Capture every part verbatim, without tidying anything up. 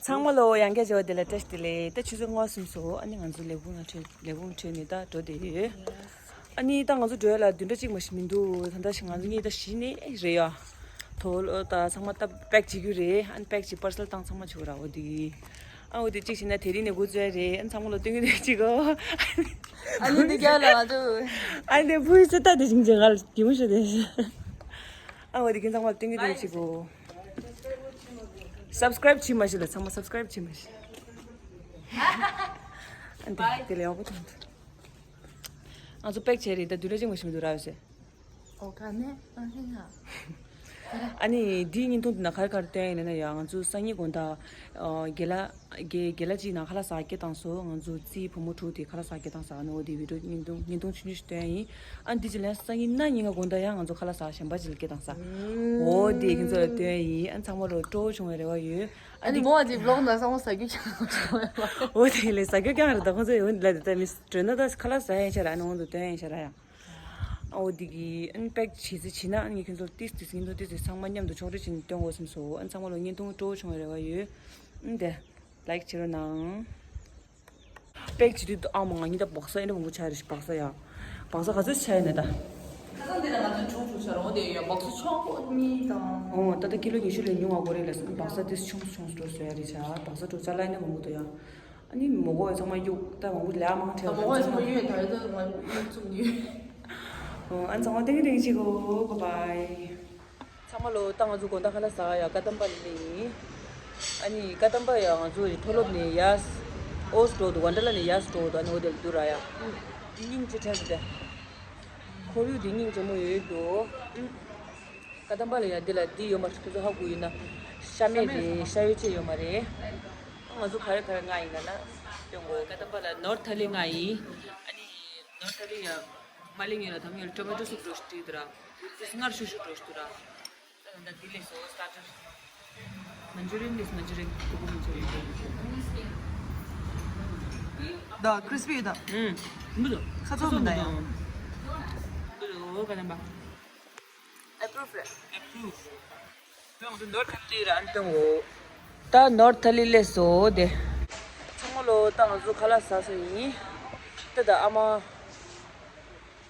ཚང་མ་ལོ་ཡང་བསྐྱར་མཇལ་བ་དེ་ལ་བཀྲ་ཤིས་བདེ་ལེགས། ད་ཆུ་ཚོད་ལྔ་ཟིན་སོང་། ཨ་ནི་ང་ཚོ་ལས་ཁུངས་ལ་ཁྲིད་ལས་ཁུངས་ཁྲིད་ནས་ད་འགྲོ་བསྡད་ཡོད། ཨ་ནི་ད་ང་ཚོ་འགྲོ་ཡ་ལ་བདུན་ཕྲག་གཅིག་མ་ཞིག་མི་འདུག་ད་ལྟ་ཞིག་ང་ཚོ་གཉིས་ད་གཞི་ནས་རེད་ཡ། དོ་ལོ་ད་ཚང་མ་ད་པེག་བྱེད་རྒྱུ་རེད། ཨ་ནི་པེག་བྱེད་པར་སལ་བཏང་ཚང་མ་བྱེད་དགོས་ར། འོ་དེ་གི་ཨ་འོ་དེ་གཅིག་བྱས་ན་དེ་རིང་ནས་འགོ་བཙུགས་ཡ་རེད། ཨ་ནི་ཚང་མ་ལོ་སྟོན་གི་རེད་གཅིག་གོ། ཨ་ནི་འདི་རྒྱག་ལ་ང་ཚོ། ཨ་ནི་དེ་བུ་ཡི་ཚོད་ལྟ་དེ་བཞིན་བྱེད་ང་ལ་གི་མོ་ཤོད་དེ། ཨ་འོ་དེ་གི་ཚང་མ་ལ་སྟོན་གི་རེད་གཅིག་གོ། སབ་སི་ཀ་རེབ་བྱེད་མ་ཤེས་ལ་ཚང་མ་སབ་སི་ཀ་རེབ་བྱེད་མ་ཤེས། ཨ་འདི་དེ་ལས་ཡག་པོ་ཐོན་འདུག་ང་ཚོ་པེག་བྱས་རེད། ད་དུས་ལ་ཅིག་མ་ཤེས་མི་འདུག་ར་ཟེར། ཨོ་ཁ་ནས་ཨ་ཧི་ང་། ཨ་ནི་འདིའི་བརྙན་ཐུང་འདི་ན་ག་རེ་ག་རེ་སྟོན་ཡིན་ན་ཡང་ང་ཚོ་སང་ཉིན་དགོང་དག་ཨ་རྒན་ལགས་རྒན་རྒན་ལགས་གཅིག་ནང་ཁ་ལག་ཟ་སྐད་བཏང་སོང་། ང་ཚོ་རྩིས་བུ་མོ་དྲུག་དེ་ཁ་ལག་ཟ་སྐད་བཏང་ཟ། ཨ་ནི་འོ་དེ་བི་ཌིའོ་བརྙན་ཐུང་བརྙན་ཐུང་ཆུང་ཆུང་ཞིག་སྟོན་ཡིན། ཨ་ནི་འདི་ཅི་ལན་སང་ཉིན་གནངས་ཉིན་ང་དགོང་དག་ཡང་ང་ཚོ་ཁ་ལག་ཟ་གཞན་པ་ཅིག་ལ་སྐད་བཏང་ཟ། འོ་དེ་ཁྱེད་ཚོ་ལ་སྟོན་ཡིན། ཨ་ནི་ཚང་མ་ལོ་སྤྲོ་བོ་བྱུང་བའི་རེ་བ་ཡོད། ཨ་ནི་མོ་ཨ་ཅིག་བི་ལོག་ནང་ས་མོ་ཟ་རྒྱུ་ཆགས་འོ་དེ་ལས་ཟ་རྒྱུ་རྐྱང་རེད། ད་ཁོང་ཚོ་ཡོང་ལ་དེ་ལྟ་མི་སྤྲོད་ན་ད་ཁ་ལག་ཟ་ཡན་ཤ་ར། ཨ་ནི་འོང་དུ་སྟོན་ཡན་ཤ་ར་ཡ། ཨོ་དེ་གི་ཨན་པེག་བྱེད་རྩིས་བྱེད་ན་ཨ་ནི་ཁྱོད་ཚོ་ཏིས་ཏིས་ཉིན་ཐོ་ཏིས་ཏིས་ཚང་མ་མཉམ་དུ་ཕྱོགས་སྒྲིག་བྱེད་ནས་སྟོན་དགོས་བསམ་སོང་། ཨ་ཚང་མ་ལོ་བརྙན་ཐུང་སྤྲོ་བོ་བྱུང་བའི་རེ་བ་ཡོད། ཨ་དེ་ལའིག་བྱེད་རོགས་གནང་། པེག་བྱེད་དུས་ཨ་མ་ང་གཉིས་ད་སྦག་ས་ཨེ་འདྲ་མང་པོ་ཆགས་རེད། སྦག་ས་ཡ། སྦག་ས་ག་ཚོད་ཆགས་ཡིན་ན་ད། ཁ་སང་དེ་ལ་ང་ཚོ་བྱུང་བྱུང་ཆགས་རོགས་དེ་ཡ་སྦག་ས་ཆུང་པོ་གཉིས་དང་། ཨོ་ད་ལྟ་ཀི་ལོ་ཉི་ཤུ་ལས་ཉུང་བ་དགོས་རེད་ལ་སྦག་ས་དེ་ཆུང་ཆུང་འགྲོ་བཟོ་ཡ་རེད་ཆ། སྦག་ས་འགྲོ་ཅ་ལག་ཨེ་འདྲ་མང་པོ་འདུག་ཡ། ཨ་ནི་མོ་གོ་ཚང་མ་གཡུག་ད་མང་པོ་ལས་མང་ཁྲལ་མོ་གོ་ཚང་མ་གཡུག་ད་ད་ང་གཡུག་བཙུགས་ནི། ཨོ་ཨ་ཚང་མ་ཏིང་ཏིང་ཅིག་གོ་གོ་བའི། ཚང་མ་ལོ་ད་ང་ཚོ་དགོང་དག་ཁ་ལག་ཟ་ཡ་ཀ་དམ་པ་ལ་ནི། ཨ་ནི་ཀ་དམ་པ་ཡ་ང་ཚོ་མཐོ་སློབ་ནས་ཡ། ཨོ་སི་འགྲོ་འདུག་ཝན་ཌ་ལ་ནས་ཡ་སི་འགྲོ་འདུག་ཨ་ནི་འོ་དེ་ལ་འདུག་ར་ཡ། སྙིང་རྗེ་ཕྲན་དེ། ཁོར་ཡུག་དེ་སྙིང་རྗེ་མོ་ཡོད་འདུག་ཀ་དམ་པ་ལ་ཡ་འདི་ལ་འདི་ཡོད་མ་རེད། ཁྱོད་ཚོ་ཧ་གོ་ཡོད་ན། ཤ་མེད་རེད། ཤ་ཡོད་ཅེས་ཡོད་མ་རེད། ང་ཚོ་ག་རེ་ག་རེ་མངགས་ཡིན་ན་ན། སྟོན་གོ་ཀ་དམ་པ་ལ་ནོར་ཐ་ལི་མངགས་ཡིན། ཨ་ནི་ནོར་ཐ་ལི་ཡ། མ་ལི་ངེ་ལ་དམ་ཡོད་ཊོ་མེ་ཊོ་སུབ་འགྲོ་ཞིག་བྲིས་འདུག་ར། དེ་སྔར་ཤུ་ཤུ་འགྲོ་ཞིག་འདུག་ར། ད་ད་འདི་ལས་སོ་སི་ཊར་ཊར། མན་ཇུ་རི་ཡན་ལས་སོ་མན་ཇུ་རི་ཡན་གོ་གོ་མན་ཇུ་རི་ཡན། ད་ཁྲིས་པི་ཡོད་ད། ཨུམ། མི་འདུག་ཁ་ཚོན་མི་འདུག་ཡང་། འདུག་ཀ་དམ་པ། ཨེ་པུ་རུབ་རེད། ཨེ་པུ་རུབ། ད་ང་ཚོ་ནོར་ཐ་ལི་ར་ཨན་ཏང་གོ། ད་ནོར་ཐ་ལི་ལས་སོ་དེ། ཚང་མ་ལོ་ད་ང་ཚོ་ཁ་ལག་ཟ་ས་ཡིན། ད་ད་ཨ་མ།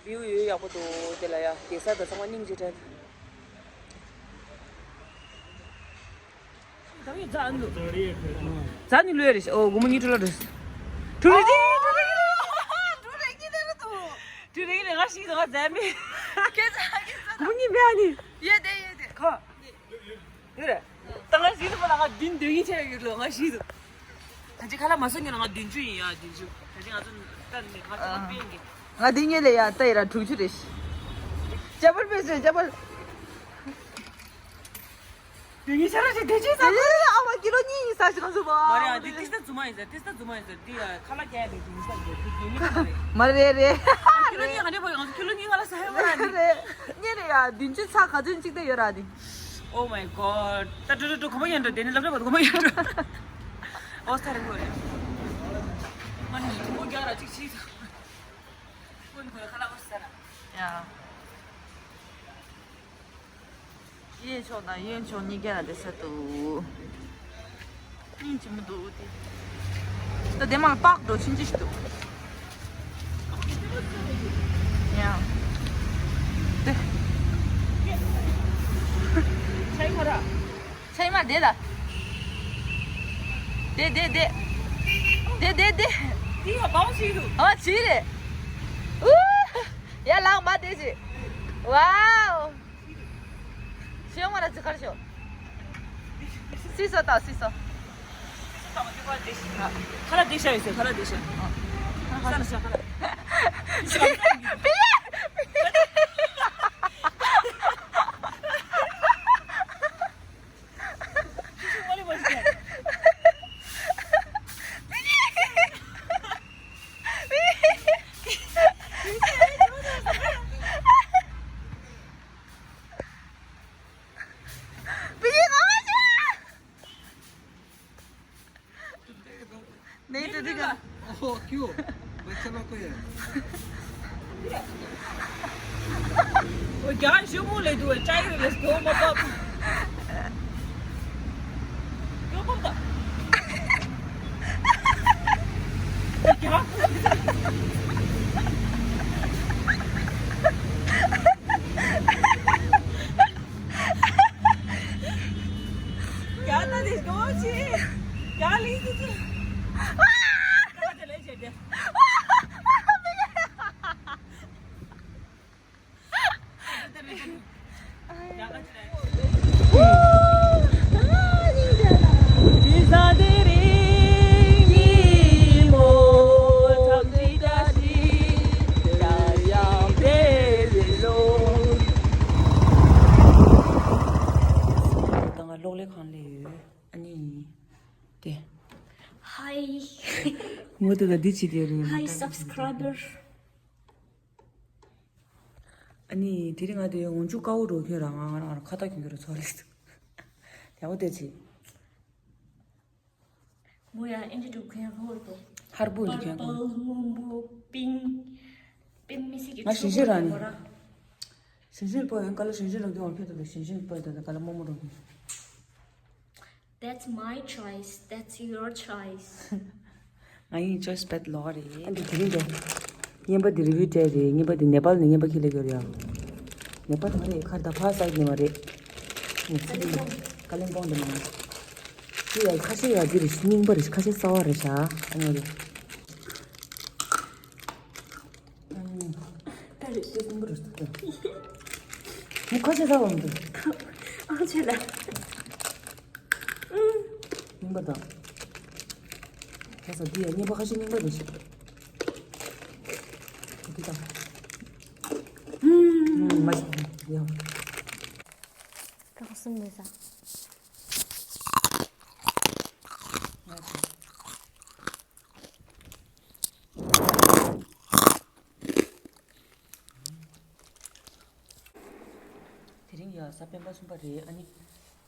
བིའུ་ཡོད་ཡག་པོ་འདུག་དེ་ལ་ཡ་དེ་ས་ད་ཚང་མ་སྙིང་རྗེ་དྲན། ད་ཡི་ཛ་ཨན་ལུ། ཛ་ནི་ལུ་ཡ་རེ་ཤི། ཨོ་སྒོར་མོ་གཉིས་སྤྲོད་ལ་འགྲོ། ཁྲུ་རེ་ཁྲུ་རེ་ཁྲུ་རེ་ཁྲུ་རེ་ཁྲུ་རེ་ང་ཤི་དང་ང་ཛ་མི། ཁྱེད་ཚ་ཁྱེད་ཚ། སྒོར་མོ་གཉིས་མེད་ཨ་ནི། ཡོད་དེ་ཡོད་དེ། ཁ། ཡོད་རེད། ད་ང་ཤི་དང་པོ་ལ་ང་བདུན་སྟོན་གྱིན་ཆད་ཡོད་ལོ་ང་ཤི་དང་། ད་ཅི་ཁ་ལག་མ་ཟ་ཉོ་ན་ང་བདུན་ཅུ་ཡིན་ཡ་བདུན་ཅུ། ད་ཅི་ང་ཚོ་ད་ནི་ང་ཚོ་ང་སྤེན་གི། ང་འདི་ཉེ་ལེ་ཡ་ད་ཡི་ར་དྲུག་ཅུ་རེད། ཅ་པལ་པེ་སེ་ཅ་པལ། དེ་ངའི་ཤ་ར་ཅིག་དེ་ཅི་ཟ། དེ་ཨ་མ་ཀི་ལོ་གཉིས་ཡིན་ས་ཞིག་ང་ཚོ་བ། མ་རེད་ཨ་དེ་ཏི་ས་རྫུན་མ་ཡིན་ཟེར། ཏི་ས་རྫུན་མ་ཡིན་ཟེར། དེ་ཡ་ཁ་ལག་རྒྱག་ཡ་དེ་དེ་ས་རྫུན་དེ་དེ་ངའི་ཁ་རེད། མ་རེད་རེད། ཀི་ལོ་གཉིས་ག་འདྲས་བ་ཡོང་ཀི་ལོ་གཉིས་ང་ལ་ཟ་ཡ་མ་རེད། རེད་རེད། ཉེ་རེད་ཡ་བདུན་ཅུ་ཚ་ག་ཚོད་ཅིག་ད་ཡོད་ར་དེ། Oh my god. ད་ཀྲུ་ཀྲུ་ཀྲུ་གོ་མ་ཡན་ཀྲུ་དེ་ནི་ལབ་རེ་བ་གོ་མ་ཡན་ཀྲུ། ཨོ་སྟ་རེ་གོ་རེ། མ་ནི་ཐུ་མོ་རྒྱག་ར་ཅིག་ཤི་ས། ཀུན་གོ་ཁ་ལག་ཨོ་སྟ་ར། ཡ། གཡས་ཕྱོགས་དང་གཡོན་ཕྱོགས་གཉིས་ཀ་ལ་དེ་ས་འདུག་སྙིང་རྗེ་མོ་འདུག་དེ། ད་དེ་མར་པགས་འགྲོ་ཕྱིན་ཅི་ཞིག་འདུག་ཡ། དེ། ཆའི་མ་ར། ཆའི་མ་དེ་ལ། དེ་དེ་དེ། དེ་དེ་དེ། དེ་ཡ་བང་ཞིག་འདུག་ཨ་ཅི་རེད། ཨུ། ཡ་ལག་མ་དེ་ཞིག་ཝའོ། ཤེས་མ་ར་ཅི་ཁར་ཤོ། སི་སོ་ཏ་སི་སོ། ཁ་ལག་དེ་ཤ་ཡོད་ཟེར། ཁ་ལག་དེ་ཤ། ས་ལ་ཤ་ཁ་ལག नहीं तो दिखा। ओह, क्यों? बच्चा लोग को है। वो क्या शुरू ले तू, चाय ले, इसको मत। क्यों बोलता? གློག་ཀླད་ཁང་ལས་ཡོད། ཨ་ནི། དེ། Hi. ངོ་དེ་ལ་འདི་བྱེད་དེ་རེད། Hi, subscriber. ཨ་ནི་དེ་རིང་ང་དེ་འོན་ཆུ་དཀར་པོ་འགྲོ་ཁྱོད་རང་ང་རང་ཁ་བཏགས་ཁྱོད་ཁྱོད་རང་ཚོ་རེད། དེ་འོ་དེ་བྱེད། ངོ་ཡ་ཨེ་འདྲ་འགྲོ་ཁྱོད་ཧོར་པོ། ཧར་པོ་འདི་ཁྱོད་ཀོ། Purple, སྔོན་པོ། Pink, pink མི་སྲིད་ཀྱི་ང་ཞིང་ཆེན་རང་ནི། ཞིང་ཆེན་པོ་ཡང་ཀ་ལ་ཞིང་ཆེན་ལ་འགྲོ་བར་ཕེབས་དུས་ཞིང་ཆེན་པོ་དང་ཀ་ལ་རྨོ་མོ་འགྲོ་ཁྱོད། That's my choice. That's your choice. ང་ཡི་choice་བེད་ལོག་རེད། ཨ་འདི་དེ་རིང་འདྲ། རྔན་པ་འདི་རི་བིའུ་སྤྲད་རེད། རྔན་པ་འདི་ནེ་པཱལ་ནས་རྔན་པ་ཁྱེར་སླེབས་ཡོད་རེད་ཡ། ནེ་པཱལ་མ་རེད་ཁར་ད་ཕར་སའིཌ་ནས་མ་རེད། ནས་ཚིག་ཀ་ལིམ་པོང་དུ་མ། འདི་ཡ་ཁ་ཤས་ཡ་འདི་རེད་རྙིང་པ་རེད་ཁ་ཤས་གསར་པ་རེད་ཤག་ཨ་ནི་རེད། ད་རེས་དེ་སྲིན་པོ་རེད་ཟེར། མི་ཁ་ཤས་ཟ་བ་མི་འདུག་ཨང་ཆེ་ལ། རྙིང་པ་དང་། ཁ་ས་འདི་ཡ་རྙིང་པ་ཁ་ཤས་རྙིང་པ་རེད་ཤག་འདི་དང་། མ་ཤི་ཡ། རྐང་གསུམ་མེད་ས། དེ་རིང་ཡ་གཟའ་སྤེན་པ་གསུམ་པ་རེད། ཨ་ནི་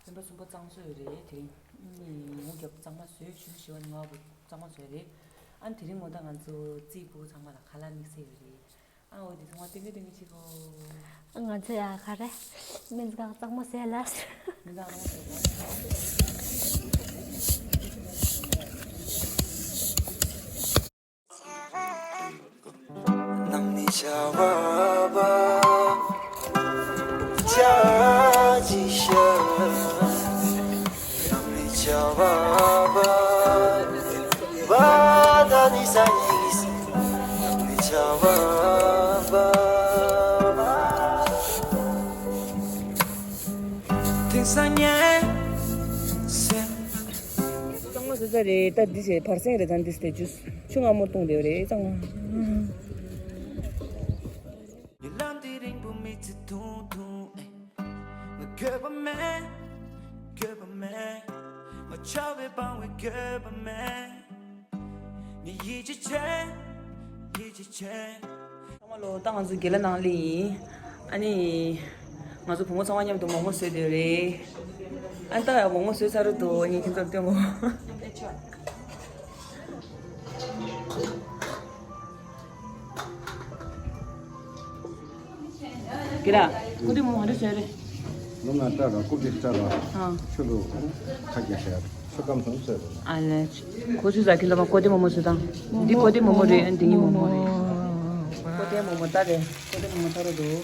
སྤེན་པ་གསུམ་པ་གཙང་བཟོ་ཡོད་རེད། དེ་རིང་ཨ་ནི་ངོ་རྒྱབ་གཙང་མ་བཟོས། ཞུ་ཞུ་བ་ནི་ང་བུ་གཙང་མ་བཟོས་རེད། ཨ་ནི་དེ་རིང་ངོ་ད་ང་ཚོ་རྩིས་ཕྲུ་གུ་ཚང་མ་ལ་ཁ་ལག་དམིགས་བསལ་ཡོད་རེད། ཨ་འོ་དེ་ཚང་མ་སྟོན་གི་སྟོན་གི་བྱེད་གོ། ང་ཚོ་ཡ་ག་རེ་སྨན་ཁང་གཙང་མ་བཟས་ལ། སྨན་ཁང་གཙང་མ་བཟས་ལ། གཙང་མ་བཟོས་ཚར་རེད། ད་འདི་བྱས་བར་གསེང་རེད། ད་འདི་སྟེ་ཇུས་ཆུ་མངར་མོ་བཏུང་བསྡད་ཡོད་རེད་གཙང་མ། ཚང་མ་ལོ། ད་ང་ཚོ་དགེ་ལ་ནང་ལ་ཡིན། ཨ་ནི་ང་ཚོ་བུ་མོ་ཚང་མ་མཉམ་དུ་མོག་མོག་བཟོས་བསྡད་རེད། ཨ་ནི་ད་ཡང་མོག་མོག་བཟོས་ཚར་འདུག་ཨ་ནི་ཁྱེད་ཚོར་སྟོན་གོ། དགེ་ལ། ཀོ་ཏི་མོག་མོག་ག་འདྲ་བཟོས་རེད། ནུ་ང་སྐྲ་ར་ཀུ་ཏི་སྐྲ་ར། ཨ། ཆུ་ལུ་ཁ་རྒྱ་ཤ་ཆུ་སྐམ་སོང་ཟེར། ཨ་ལེ། ཁོ་ཚོས་ཟ་ཁྱི་ལ་མ་ཀོ་ཏི་མོག་མོག་བཟོས་དང་། འདི་ཀོ་ཏི་མོག་མོག་རེད། ཨ་འདི་ནི་མོག་མོག་རེད། ཀོ་ཏི་མོག་མོག་ད་རེད། ཀོ་ཏི་མོག་མོག་ད་རུ་འདུག་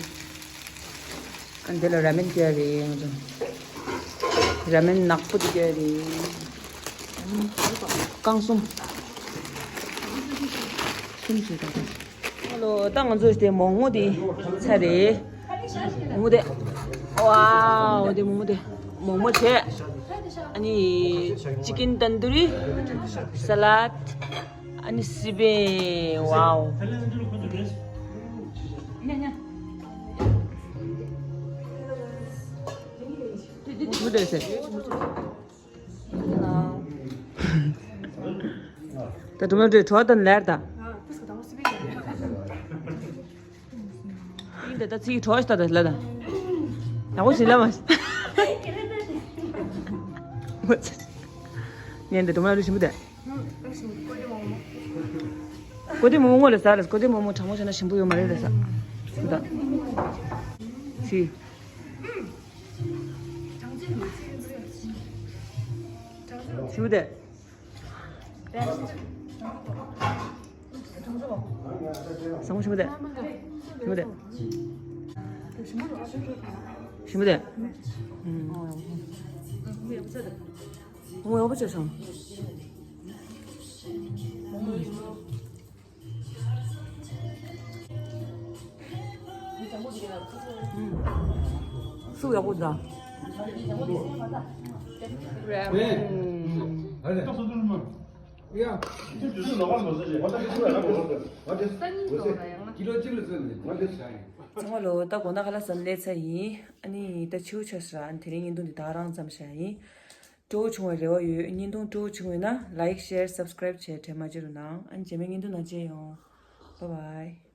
ཨ་འདི་ལ་ར་མེན་སྐྱེ་རེད། ང་ཚོ་ར་མེན་ནག་པོ་དེ་སྐྱེ་རེད། རྐང་གསུམ། གསུམ་བྱས་ད། ཨ་ལོ། ད་ང་ཚོ་དེ་མོག་མོག་དེ་ཚར་རེད། མོག་མོག་དེ། ཝའོ། དེ་མོག་མོག་དེ། མོག་མོག་བྱས། ཨ་ནི་ཅི་ཀིན་ཏན་དུ་རི། ས་ལད། ཨ་ནི་སི་པན། ཝའོ། མོག་མོག་དེ་ཟེར། ད་དུ་མ་འདྲེ་གྲོ་དང་ལེར་ད། ཡིན་ད་ད་ཚིག་གྲོ་ཞིག་ད་ད་ལ་ད། ཡག་པོ་ཞིག་ལ་མ། ཉན་ད་དུ་མ་འདྲེ་ཞིམ་པོ་ད། ཀོ་ཏི་མོག་མོག་ལ་ཟ་ལ། ཀོ་ཏི་མོག་མོག་གྲང་མོ་བྱས་ན་ཞིམ་པོ་ཡོད་མ་རེད་ལ་ཟ། ད། ཚིག་ཞིམ་པོ་དེ། བཟང་པོ་ཞིམ་པོ་དེ། ཞིམ་པོ་དེ། ཞིམ་པོ་དེ། ཨུམ། ངོ་ཡག་པོ་བྱས་སོང་། སུ་ཡག་པོ་འདུག་ཚང་མ་ལོ། ད་དགོང་དག་ཁ་ལག་ཟ་ནས་སླེབས་ཚར་ཡིན། ཨ་ནི་ད་ཕྱི་པོ་ཆགས་སོང་། ཨ་ནི་དེ་རིང་བརྙན་ཐུང་འདི་ད་ག་རང་མཚམས་བཞག་ཡིན། སྤྲོ་བོ་བྱུང་བའི་རེ་བ་ཡོད། བརྙན་ཐུང་སྤྲོ་བོ་བྱུང་བ་ཡིན་ན་like, share, subscribe བྱས་དྲན་མ་བརྗེད་རོགས་གནང་། ཨ་ནི་རྗེས་མའི་བརྙན་ཐུང་ནང་མཇལ་ཡོང་། Bye bye.